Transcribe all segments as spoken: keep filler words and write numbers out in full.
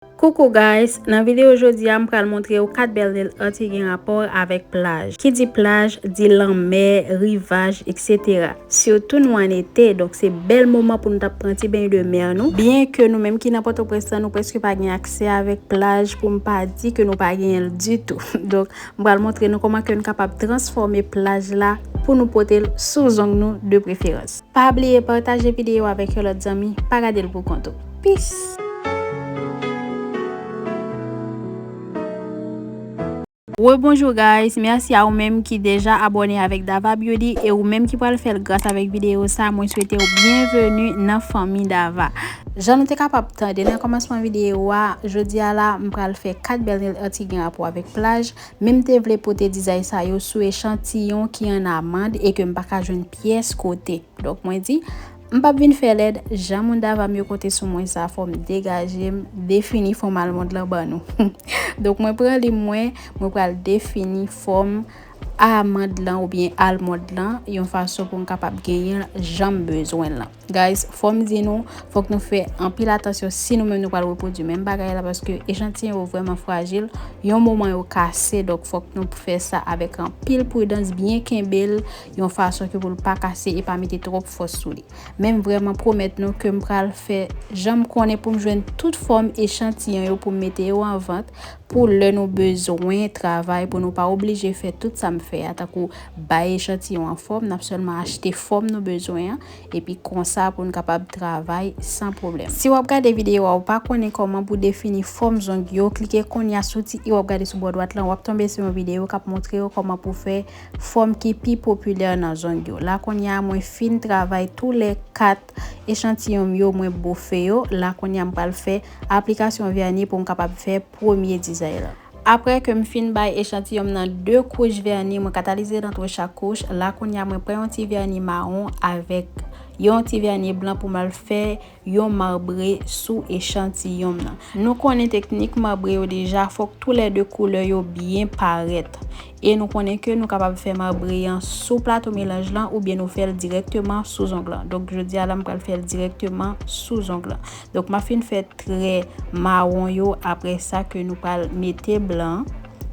Coucou guys, nan videyo jodi a m pral montre w kat bèl nil art ki gen rapò avèk plaj. Ki di plaj, di lanmè, rivaj, et cetera. Sitou nou an ete, donk se bèl moman pou nou t ap pran ti beny de mè nou. Byen ke nou menm ki nan Pòtoprens lan, nou prèske pa gen aksè avèk plaj, pou m pa di ke nou pa genyen l ditou. Donk, m pral montre nou kòman ke nou kapab transfòme plaj la pou nou pote l sou zong nou de preferans. Pa bliye pataje videyo avèk yon lòt zanmi, pa gade l pou kont ou. Peace! Rebonjou guys, mèsi a ou menm ki deja abòne avèk Dava Beauty e ou menm ki pral fè l gras avèk videyo sa, mwen swete w byenveni nan fanmi Dava. Jan nou te kapab tande nan kòmansman videyo a, jodi a la m pral fè kat bèl nil art ki gen rapò avèk plaj, men m te vle pote dizay sa yo sou echantiyon ki an amand e ke m pa ka jwenn pyès kote. Donk mwen di, m p ap vin fè lèd, jan moun Dava m yo konte sou mwen sa, fò m degaje m, defini fòm almond lan ban nou. Donk mwen pran lim mwen, mwen pral defini fòm amand lan oubyen almond lan yon fason pou m kapab genyen l jan m bezwen l lan. Guys, fò m di nou, fòk nou fè anpil atansyon si nou menm nou pral repwodui menm bagay la, paske echantiyon yo vrèman frajil, yon moman yo kase, donk fòk nou fè sa avèk anpil pridans, byen kenbe l yon fason ke pou l pa kase e pa mete twòp fòs sou li. Men m vrèman pwomèt nou ke m pral fè jan m konnen pou m jwenn tout fòm echantiyon yo pou m mete yo an vant, pou lè nou bezwen travay, pou nou pa oblije fè tout sa m fè a, tankou bay echantiyon an fòm, n ap sèlman achte fòm nou bezwen an, epi konsa pou n kapab travay san pwoblèm. Si w ap gade videyo a, ou pa konnen kòman pou defini fòm zong yo, klike kounye a sou ti i w ap gade sou bò dwat lan, w ap tonbe sou yon videyo k ap montre w kòman pou fè fòm ki pi popilè nan zong yo. La kounye a, mwen fin travay tou lè kat echantiyon m yo, mwen bofe yo. La kounye a, m pral fè aplikasyon vèni pou m kapab fè premye dizay la. Apre ke m fin bay echantiyon m nan de kouch vèni, mwen katalize nan twa chak kouch. La kounye a, mwen pran yon ti vèni mawon avèk yon ti vèni blan pou m al fè yon marbre sou echantiyon m nan. Nou konnen teknik marbre yo deja, fòk tou lè de koulè yo byen parèt. E nou konnen ke nou kapab fè marbre an sou plato melanj lan oubyen nou fè l dirèkteman sou zong lan. Donk, jodi a la, m pral fè l dirèkteman sou zong lan. Donk, m ap fin fè trè mawon yo, apre sa ke nou pral mete blan,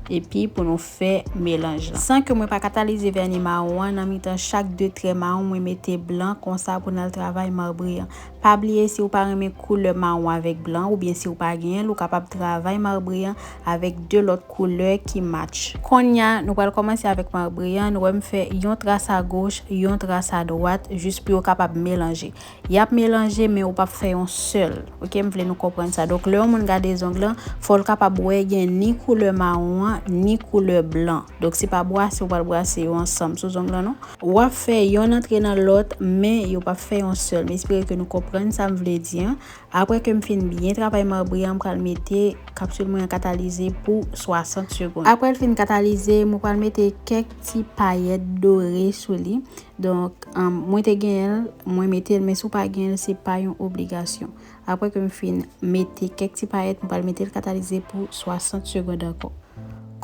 epi pou nou fè melanj lan. San ke mwen pa katalize vèni mawon an, nan mitan chak de trè mawon, mwen mete blan, konsa pou n al travay marbre an. Pa bliye, si w pa renmen koulè mawon avèk blan, oubyen si w pa genyen l, ou kapab travay marbre an avèk de lòt koulè ki match. Kounye a, nou pral kòmanse avèk marbre an, nou wè m fè yon tras agoch, yon tras adwat, jis pou yo kapab melanje. Y ap melanje, men ou p ap fè yon sèl. Oke, m vle nou konprann sa. Donk, lè yon moun gade zong lan, fò l kapab wè gen ni koulè mawon an, ni koulè blan. Donk, se pa brase ou pral brase yo ansanm sou zong lan, non. W ap fè yonn antre nan lòt, men yo p ap fè yon sèl. M espere ke nou konprann sa m vle di an. Apre ke m fin byen travay marbre an, m pral mete kapsil mwen an katalize pou swasant segonn. Apre l fin katalize, mwen pral mete kèk ti payèt dore sou li. Donk, um, mwen te genyen l, mwen mete l, men si w pa genyen l, se pa yon obligasyon. Apre ke m fin mete kèk ti payèt, mwen pral mete l katalize pou swasant segonn ankò.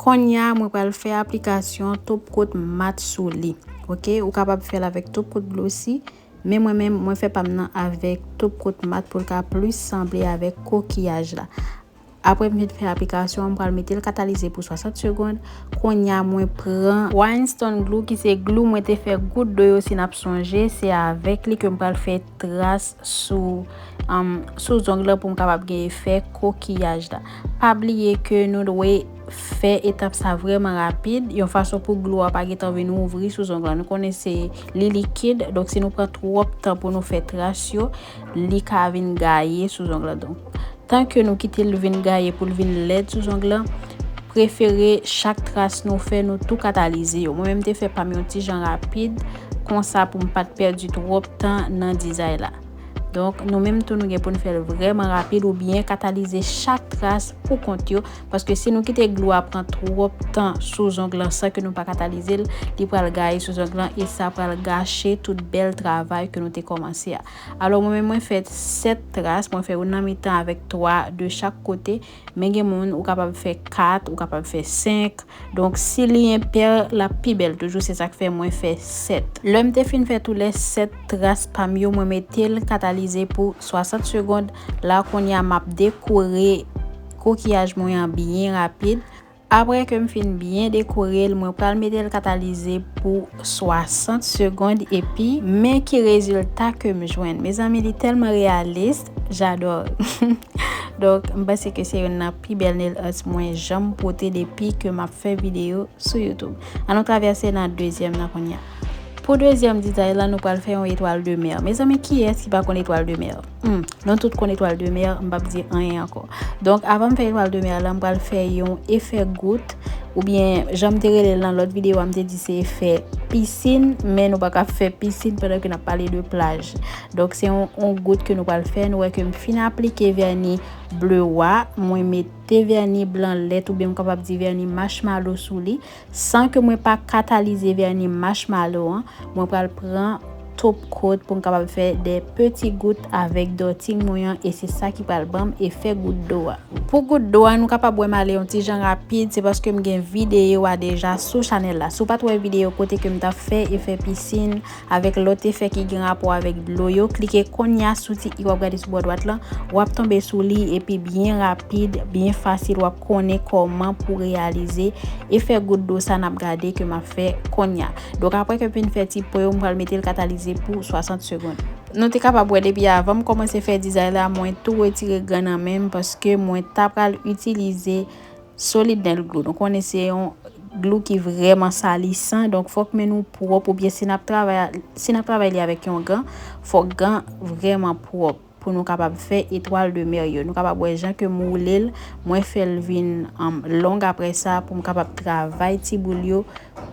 Kounye a, mwen pral fè aplikasyon top coat mat sou li. Oke, ou kapab fè l avèk top coat glossy, men mwen menm, mwen fè pa m nan avèk top coat mat pou l ka plis sanble avèk kokiyaj la. Apre m fin fè aplikasyon an, m pral mete l katalize pou swasant segonn. Kounye a, mwen pran Rhinestone Glue, ki se glou mwen te fè gout do yo, si n ap sonje, se avèk li ke m pral fè tras sou, um, sou zong lan pou m kapab gen efè kokiyaj la. Pa bliye ke nou dwe fè etap sa vrèman rapid, yon fason pou glou a pa gentan vin ouvri sou zong lan. Nou konnen se li likid, donk si nou pran twòp tan pou nou fè tras yo, li ka vin gaye sou zong lan. Donk, tan ke nou kite l vin gaye pou l vin lèd sou zong lan, prefere chak tras nou fè, nou tou katalize yo. Mwen menm, m te fè pa m yon ti jan rapid, konsa pou m pa t pèdi twòp tan nan dizay la. Donk, nou menm tou, nou gen pou n fè l vrèman rapid oubyen katalize chak tras pou kont yo, paske si nou kite glou a pran twòp tan sou zong lan san ke nou pa katalize l, li pral gaye sou zong lan e sa pral gache tout bèl travay ke nou te kòmanse a. Alò, mwen menm, mwen fè sèt tras, mwen fè youn nan mitan avèk twa de chak kote, men gen moun, ou kapab fè kat, ou kapab fè senk. Donk, si li enpè, l ap pi bèl toujou, se sa k fè mwen fè sèt. Lè m te fin fè tou lè sèt tras pa m yo, mwen mete l katalize pou swasant segonn. La, kounye a, m ap dekore kokiyaj mwen an byen rapid. Apre ke m fin byen dekore l, mwen pral mete l katalize pou swasant segonn epi men ki rezilta ke m jwenn. Mezanmi, li tèlman reyalis, j'adore. Donk, m panse ke se youn nan pi bèl nail art mwen janm pote depi ke m ap fè videyo sou YouTube. Ann nou travèse nan dezyèm nan kounye a. Pou dezyèm dizay la, nou pral fè yon etwal de mè. Mezanmi, kiyès ki pa konn etwal de mè? Hmm, nou tout konn etwal de mè, m p ap di anyen ankò. Donk, avan m fè etwal de mè la, m pral fè yon efè gout, oubyen jan m te rele l nan lòt videyo a, m te di se efè pisin, men nou pa ka fè pisin pandan ke n ap pale de plaj. Donk, se yon, yon gout ke nou pral fè. Nou wè ke m fin aplike vèni ble wa, mwen mete vèni blan lèt, oubyen m kapab di vèni marshmallow sou li, san ke mwen pa katalize vèni marshmallow an. Mwen pral pran top coat pou m kapab fè de peti gout avèk dòti mwen an, e se sa ki pral ban m efè gout do a. Pou gout do a, nou kapab wè m ale yon ti jan rapid, se paske m gen videyo a deja sou chanèl la. Si w pa t wè videyo kote ke m t ap fè efè pisin avèk lòt efè ki gen rapò avèk dlo yo, klike kounye a sou ti i w ap gade sou bò dwat lan, w ap tonbe sou li, epi byen rapid, byen fasil, w ap konnen kòman pou reyalize efè gout do sa n ap gade ke m ap fè kounye a. Donk, apre ke m fin fè ti pwen yo, m pral mete l katalize pou swasant segonn. Nou te kapab wè depi avan m kòmanse fè dizay la, mwen tou retire grenn nan men m paske mwen ta pral itilize solid nail glue. Nou konnen se yon glue ki vrèman salisan, donk fòk men nou pwòp, oubyen si n ap travay, si n ap travay li avèk yon gan, fòk gan vrèman pwòp pou nou kapab fè etwal de mè yo. Nou kapab wè jan ke m woule l, mwen fè l vin, um, long apre sa pou m kapab travay ti boul yo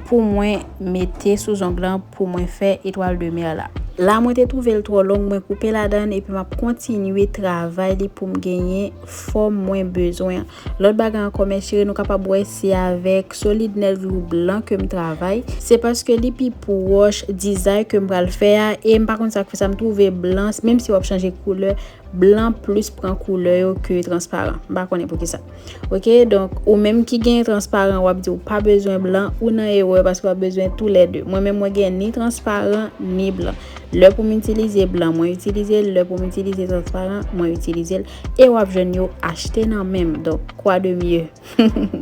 pou mwen mete sou zong lan pou mwen fè etwal de mè la. La, mwen te twouve l twò long, mwen koupe ladan l epi m ap kontinye travay li pou m genyen fòm mwen bezwen an. Lòt bagay ankò, mè cheri, nou kapab wè se avèk solid nail glue blan ke m travay. Se paske li pi pwòch dizay ke m pral fè a, e m pa konn sa k fè sa, m twouve blan, menm si w ap chanje koulè, blan plis pran koulè yo ke transparan. M pa konnen poukisa. Oke, donk, ou menm ki gen transparan, w ap di ou pa bezwen blan, ou nan erè paske w ap bezwen toulède. Mwen menm, mwen gen ni transparan, ni blan. Lè pou m itilize blan, mwen itilize l. Lè pou m itilize transparan, mwen itilize l. E w ap jwenn yo achte nan men m. Donk, quoi de mieux?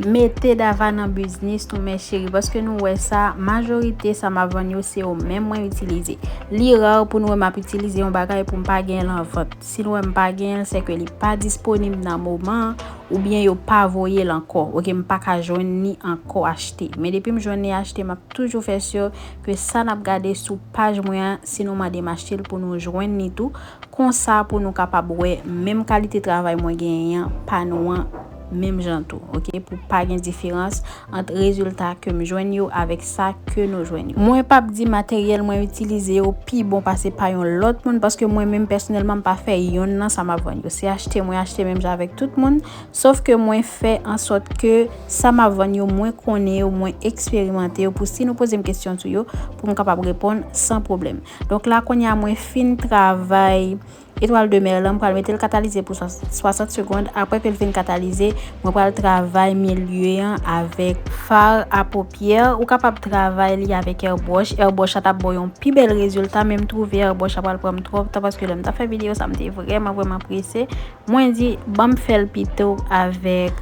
Mete Dava nan biznis nou, mè cheri, paske nou wè sa, majorite sa m ap vann yo, se yo menm mwen itilize. Li ra pou nou wè m ap itilize yon bagay pou m pa gen l an vant. Si nou wè m pa gen l, se ke li pa disponib nan moman an, oubyen yo pa voye l ankò. Oke, m pa ka jwenn ni ankò achte. Men depi m jwenn ni achte, m ap toujou fè si ke sa n ap gade sou paj mwen an, si nou mande m achte l pou nou jwenn ni tou. Konsa pou nou kapab wè menm kalite travay mwen genyen an, pa nou an menm jan tou, oke? Pou pa gen diferans ant rezilta ke m jwenn yo avèk sa ke nou jwenn yo. Mwen p ap di materyèl mwen itilize yo pi bon pase pa yon lòt moun, paske mwen menm pèsonèlman m pa fè yonn nan sa m ap vann yo. Se achte mwen achte menm jan avèk tout moun, sof ke mwen fè an sòt ke sa m ap vann yo, mwen konnen yo, mwen eksperimante yo, pou si nou poze m kesyon sou yo, pou m kapab reponn san pwoblèm. Donk la, kounye a mwen fin travay etwal de mè lan, m pral mete l katalize pou swa-, swasant segonn. Apre ke l fin katalize, mwen pral travay milye an avèk fard à paupières. Ou kapab travay li avèk airbrush. Airbrush la t ap ba w yon pi bèl rezilta, men m twouve airbrush la pral pran m twòp tan, paske lè m t ap fè videyo sa, m te vrèman, vrèman prese. Mwen di, ban m fè l pito avèk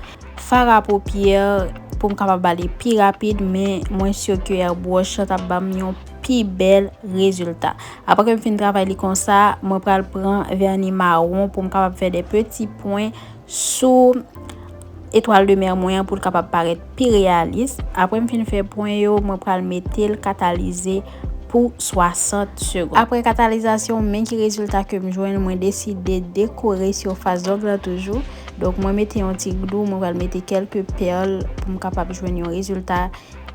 fard à paupières pou m kapab ale pi rapid, men mwen si ke airbrush la t ap ban m yon pi bèl rezilta. Apre ke m fin travay li konsa, mwen pral pran vèni mawon pou m kapab fè de peti pwen sou etwal de mè mwen an pou l kapab parèt pi reyalis. Apre m fin fè pwen yo, mwen pral mete l katalize pou swasant segonn. Apre katalizasyon, men ki rezilta ke m jwenn, mwen deside dekore sifas zong lan toujou. Donk, mwen mete yon ti glou, mwen pral mete kèlke pèl pou m kapab jwenn yon rezilta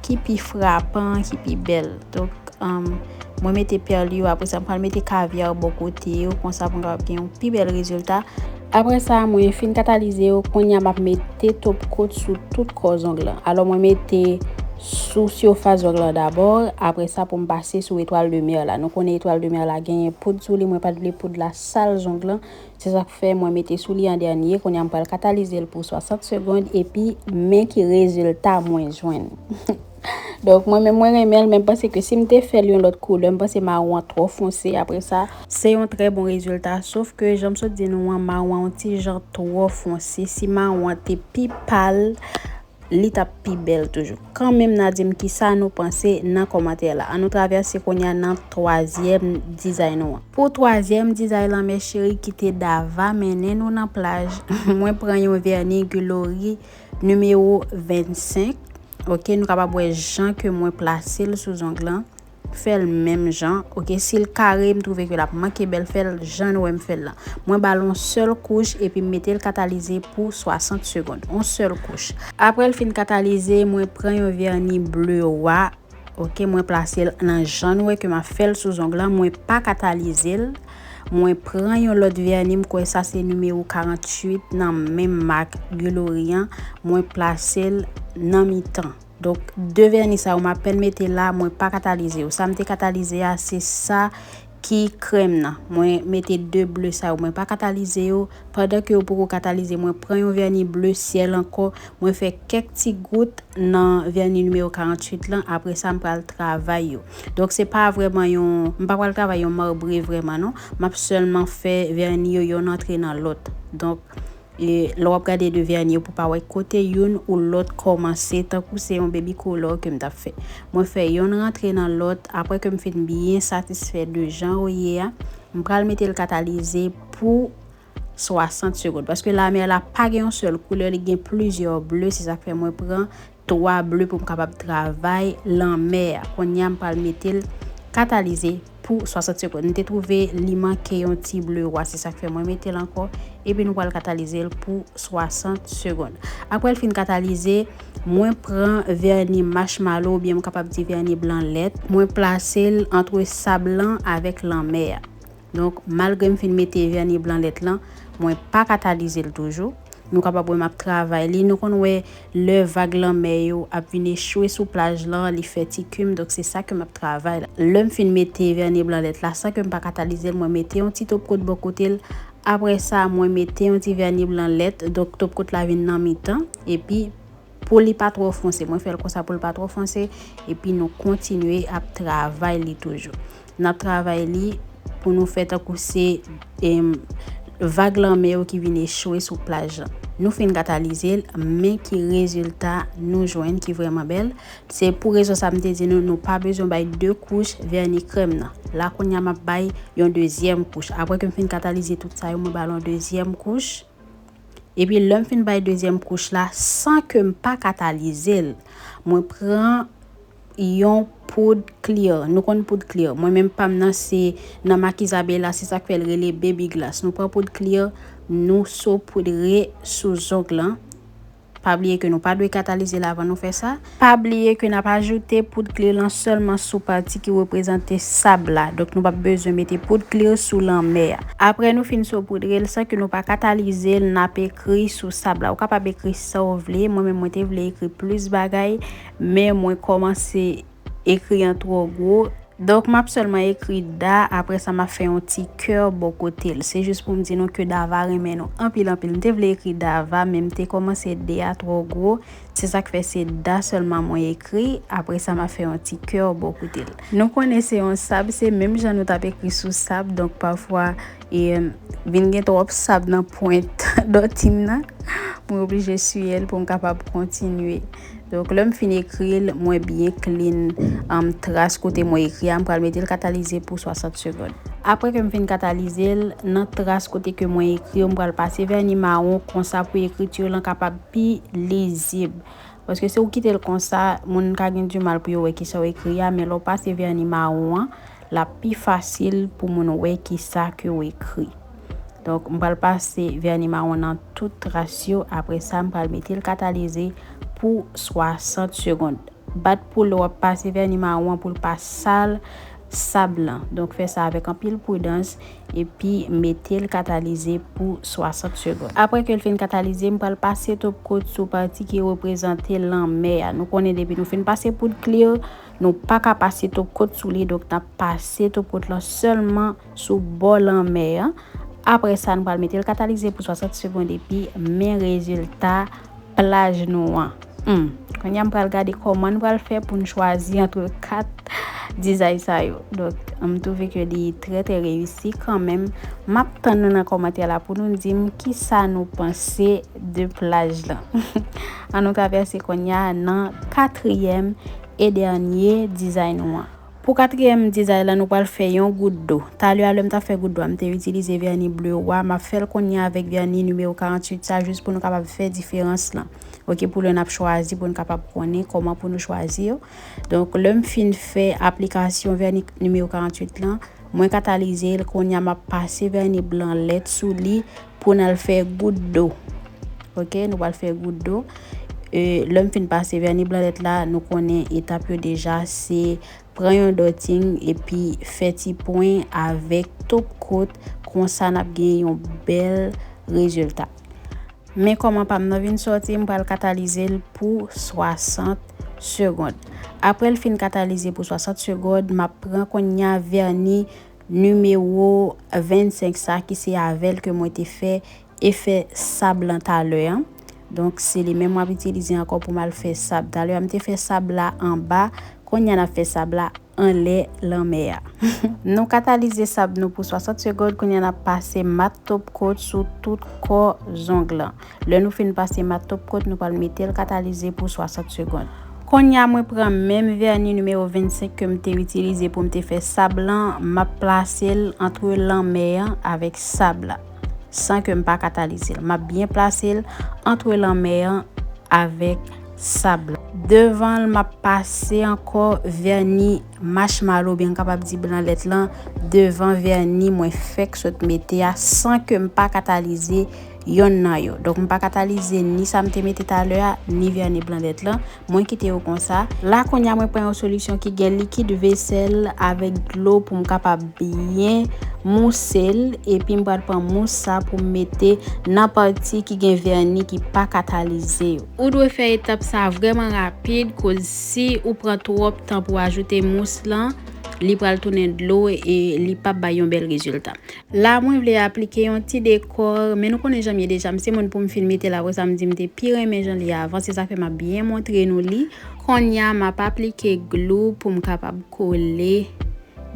ki pi frapan, ki pi bèl. Donk, um, mwen mete pèl yo, apre sa, m pral mete kavya bò kote yo, konsa pou m kapab gen yon pi bèl rezilta. Apre sa, mwen fin katalize yo, kounye a m ap mete top coat sou tout kò zong lan. Alò, mwen mete sou sifas zong lan dabò, apre sa, pou m pase sou etwal de mè la. Nou konnen etwal de mè la genyen poud sou li, mwen pa t vle poud la sal zong lan. Se sa k fè mwen mete sou li an dènye. Kounye a m pral katalize l pou swasant segonn, epi men ki rezilta mwen jwenn. Donk, mwen menm, mwen renmen l, men m panse ke si m te fè l yon lòt koulè, m panse mawon an twò fonse. Apre sa, se yon trè bon rezilta. Sof ke, jan m sot di nou an, mawon an yon ti jan twò fonse. Si mawon an te pi pal, li t ap pi bèl toujou. Kanmenm, n a di m kisa nou panse nan kòmantè la. An nou travèse kounye a nan twazyèm dizay nou an. Pou twazyèm dizay lan, mes chéries, kite Dava mennen nou nan plaj. Mwen pran yon vèni Gulory nimewo vennsenk. Ok, nou kapab wè jan ke mwen plase l sou zong lan. Fè l menm jan. Ok, si l kare, m twouve ke l ap manke bèl, fè l jan nou wè m fè l lan. Mwen ba l yon sèl kouch epi m mete l katalize pou swasant segonn. Yon sèl kouch. Apre l fin katalize, mwen pran yon vèni ble wa. Ok, mwen plase l nan jan nou wè ke m ap fè l sou zong lan. Mwen pa katalize l. Mwen pran yon lòt vèni, m kwè sa se nimewo karanntuit nan menm mak Gulory an. Mwen plase l nan mitan. Donk, de vèni sa yo, m apèn mete la, mwen pa katalize yo. Sa m te katalize a, se sa ki krèm nan. Mwen mete de ble sa yo, mwen pa katalize yo. Pandan ke yo poko katalize, mwen pran yon vèni ble syèl ankò. Mwen fè kèk ti gout nan vèni nimewo karanntuit lan. Apre sa, m pral travay yo. Donk, se pa vrèman yon, m pa pral travay yon marbre vrèman, non. M ap sèlman fè vèni yo yonn antre nan lòt. Donk, e lè w ap gade de vèni yo pou pa wè kote youn ou lòt kòmanse, tankou se yon baby color ke m t ap fè. Mwen fè yonn rantre nan lòt, apre ke m fin byen satisfè de jan yo ye a, m pral mete l katalize pou swasant segonn. Paske lanmè la pa gen yon sèl koulè, li gen plizyè ble, se sa k fè mwen pran twa ble pou m kapab travay lanmè a. Kounye a, m pral mete l katalize pou swasant segonn. M te twouve li manke yon ti ble wa, se sa k fè mwen mete l ankò. Epi nou pral katalize l pou swasant segonn. Apre l fin katalize, mwen pran vèni marshmallow oubyen m kapab di vèni blan lèt. Mwen plase l antre sab lan avèk lanmè a. Donk, malgre m fin mete vèni blan lèt lan, mwen pa katalize l toujou. Nou kapab wè m ap travay li. Nou konn wè lè vag lanmè yo ap vin echwe sou plaj lan, li fè ti kim, donk se sa ke m ap travay la. Lè m fin mete vèni blan lèt la, san ke m pa katalize l, mwen mete yon ti topkot bò kote l. Apre sa, mwen mete yon ti vèni blan lèt, donk topkot la vin nan mitan. Epi, pou li pa twò fonse, mwen fè l konsa pou l pa twò fonse. Epi nou kontinye ap travay li toujou. N ap travay li pou nou fè tankou se, em, vag lanmè yo ki vin echwe sou plaj lan. Nou fin katalize l, men ki rezilta nou jwenn ki vrèman bèl. Se pou rezon sa m te di nou, nou pa bezwen bay de kouch vèni krèm nan. La kounye a m ap bay yon dezyèm kouch. Apre ke m fin katalize tout sa yo, mwen ba l yon dezyèm kouch. Epi lè m fin bay dezyèm kouch la, san ke m pa katalize l, mwen pran yon poud clear. Nou konn poud clear. Mwen menm pa m nan se nan mak Isabela, se sa k fè l rele Baby Glass. Nou pran poud clear, nou sopoudre sou zong lan. Pa bliye ke nou pa dwe katalize l avan nou fè sa. Pa bliye ke n ap ajoute poud clear lan sèlman sou pati ki reprezante sab la. Donk, nou p ap bezwen mete poud clear sou lanmè a. Apre nou fin sopoudre l san ke nou pa katalize l, n ap ekri sou sab la. Ou kapab ekri sa w vle. Mwen menm, mwen te vle ekri plis bagay, men mwen kòmanse ekri an twò gwo. Donk, m ap sèlman ekri Da, apre sa, m ap fè yon ti kè bò kote l. Se jis pou m di nou ke Dava renmen nou anpil, anpil. M te vle ekri Dava, men m te kòmanse D a twò gwo. Se sa k fè se Da sèlman mwen ekri. Apre sa, m ap fè yon ti kè bò kote l. Nou konnen se yon sab, se menm jan nou t ap ekri sou sab. Donk, pafwa, e, vin gen twòp sab nan pwent dòti m nan. Mwen oblije siye l pou m kapab kontinye. Donk, lè m fin ekri l, mwen byen clean, um, tras kote mwen ekri a, m pral mete l katalize pou swasant segonn. Apre ke m fin katalize l, nan tras kote ke mwen ekri yo, m pral pase vèni mawon konsa pou ekriti lan kapab pi lizib. Paske si w kite l konsa, moun ka gen dimal pou yo wè kisa w ekri a, men lè w pase vèni mawon an, l ap pi fasil pou moun wè kisa ke w ekri. Donk, m pral pase vèni mawon nan tout tras yo. Apre sa, m pral mete l katalize pou swasant segonn. Bat pou lè w ap pase vèni mawon an pou l pa sal sab lan. Donk, fè sa avèk anpil pridans epi mete l katalize pou swasant segonn. Apre ke l fin katalize, m pral pase topkot sou pati ki reprezante lanmè a. Nou konnen depi nou fin pase poud clear, nou pa ka pase topkot sou li, donk n ap pase topkot lan sèlman sou bò lanmè an. Apre sa, nou pral mete l katalize pou swasant segonn epi men rezilta plaj nou an. Hmm. Kounye a m pral gade kòman nou pral fè pou n chwazi antre kat dizay sa yo. Donk, m twouve ke li trè, trè reyisi kanmenm. M ap tann nou nan kòmantè la pou nou di m kisa nou panse de plaj lan. An nou travèse kounye a nan katriyèm e dènye dizay nou an. Pou katriyèm dizay la, nou pral fè yon gout do. Talè a, lè m t ap fè gout do a, m te itilize vèni ble wa. M ap fè l kounye a avèk vèni nimewo karanntuit sa, jis pou nou kapab fè diferans lan. Oke, pou lè n ap chwazi, pou n kapab konnen kòman pou nou chwazi yo. Donk, lè m fin fè aplikasyon vèni nimewo karanntuit lan, mwen katalize l, kounye a m ap pase vèni blan lèt sou li pou n al fè gout do. Oke, nou pral fè gout do. E, lè m fin pase vèni blan lèt la, nou konnen etap yo deja, se pran yon dòting epi fè ti pwen avèk top coat, konsa n ap gen yon bèl rezilta. Men kòman pa m nan vin sòti, m pral katalize l pou swasant segond. Apre l fin katalize pou swasant segond, m ap pran kounye a vèni nimewo vennsenk sa ki se avè l ke mwen te fè efè sab lan talè an. Donk, se li menm m ap itilize ankò pou m al fè sab. Talè a, m te fè sab la anba, kounye a n ap fè sab la anlè lanmè a. Nou katalize sab nou pou swasant segond, kounye a n ap pase mat top coat sou tout kò zong lan. Lè nou fin pase mat top coat, nou pral mete l katalize pou swasant segond. Kounye a, mwen pran menm vèni nimewo vennsenk ke m te itilize pou m te fè sab lan, m ap plase l antre lanmè an avèk sab la, san ke m pa katalize l. M ap byen plase l antre lanmè an avèk sab la. Devan l, m ap pase ankò vèni marshmallow, oubyen n kapab di blan lèt lan, devan vèni mwen fèk sot mete a, san ke m pa katalize yonn nan yo. Donk, m pa katalize ni sa m te mete talè a, ni vèni blan lèt lan. Mwen kite yo konsa. La, kounye a, mwen pran yon solisyon ki gen likid vesèl avèk dlo pou m kapab byen mouse l. Epi, m pral pran mous sa pou m mete nan pati ki gen vèni ki pa katalize yo. Ou dwe fè etap sa vrèman rapid, koz si ou pran twòp tan pou ajoute mous lan, li pral tounen dlo e li p ap bay yon bèl rezilta. La, mwen vle aplike yon ti dekò, men nou konnen jan m ye deja. M se moun pou m fin mete l, apre sa, m di m te pi renmen jan l ye avan, se sa k fè m ap byen montre nou li. Kounye a, m ap aplike glou pou m kapab kole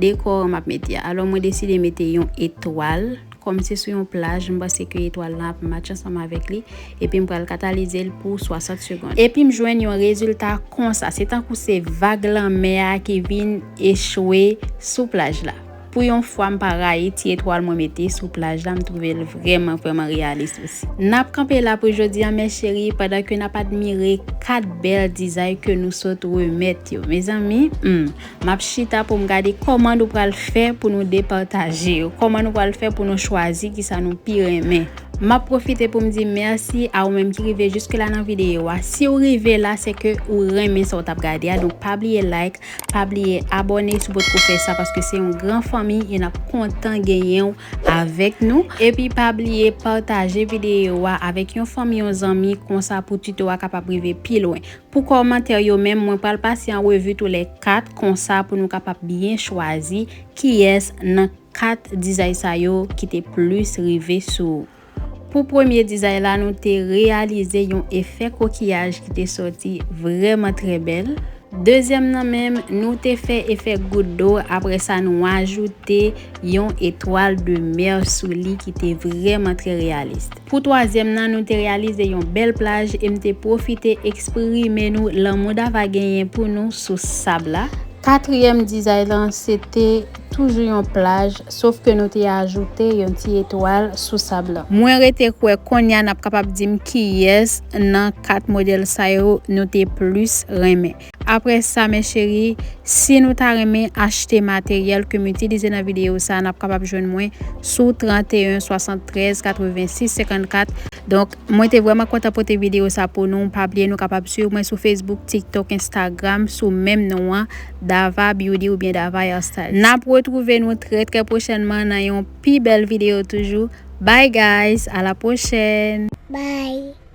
dekò m ap mete a. Alò, mwen deside mete yon etwal. Kòm se sou yon plaj, m panse ke etwal lan ap match ansanm avèk li. Epi m pral katalize l pou swasant segond. Epi m jwenn yon rezilta konsa. Se tankou se vag lanmè a ki vin echwe sou plaj la. Pou yon fwa, m pa rayi ti etwal mwen mete sou plaj la, m twouve l vrèman, vrèman reyalis osi. N ap kanpe la pou jodi a, mes chéries, pandan ke n ap admire kat bèl dizay ke nou sot remèt yo. Mezanmi, hmm, m ap chita pou m gade kòman nou pral fè pou nou depataje yo, kòman nou pral fè pou nou chwazi kisa nou pi renmen. M ap pwofite pou m di mèsi a ou menm ki rive jiske la nan videyo a. Si w rive la, se ke ou renmen sa w t ap gade a. Donk, pa bliye like, pa bliye abòne si w potko fè sa, paske se yon gran fanmi e n ap kontan genyen w avèk nou. Epi, pa bliye pataje videyo a avèk yon fanmi, yon zanmi, konsa pou tito a kapab rive pi lwen. Pou kòmantè yo menm, mwen pral pase an revi tou lè kat, konsa pou nou kapab byen chwazi kiyès nan kat dizay sa yo ki te plis rive sou ou. Pou premye dizay la, nou te reyalize yon efè kokiyaj ki te sòti vrèman trè bèl. Dezyèm nan menm, nou te fè efè gout do, apre sa nou ajoute yon etwal de mè sou li ki te vrèman trè reyalis. Pou twazyèm nan, nou te reyalize yon bèl plaj e m te pwofite eksprime nou lanmou Dava genyen pou nou sou sab la. Katriyèm dizay lan, se te toujou yon plaj, sof ke nou te ajoute yon ti etwal sou sab lan. Mwen rete kwè kounye a n ap kapab di m kiyès nan kat modèl sa yo nou te plis renmen. Apre sa, mes chéries, si nou ta renmen achte materyèl ke m itilize nan videyo sa, n ap kapab jwenn mwen sou trannteyen swasanntrèz katrevensis senkannkat. Donk, mwen te vrèman kontan pote videyo sa pou nou. Pa bliye nou kapab swiv mwen sou Facebook, TikTok, Instagram, sou menm non an, Dava Beauty oubyen Dava Hairstyle. N ap retwouve nou trè, trè pwochènman nan yon pi bèl videyo toujou. Bye guys, à la prochaine. Bye.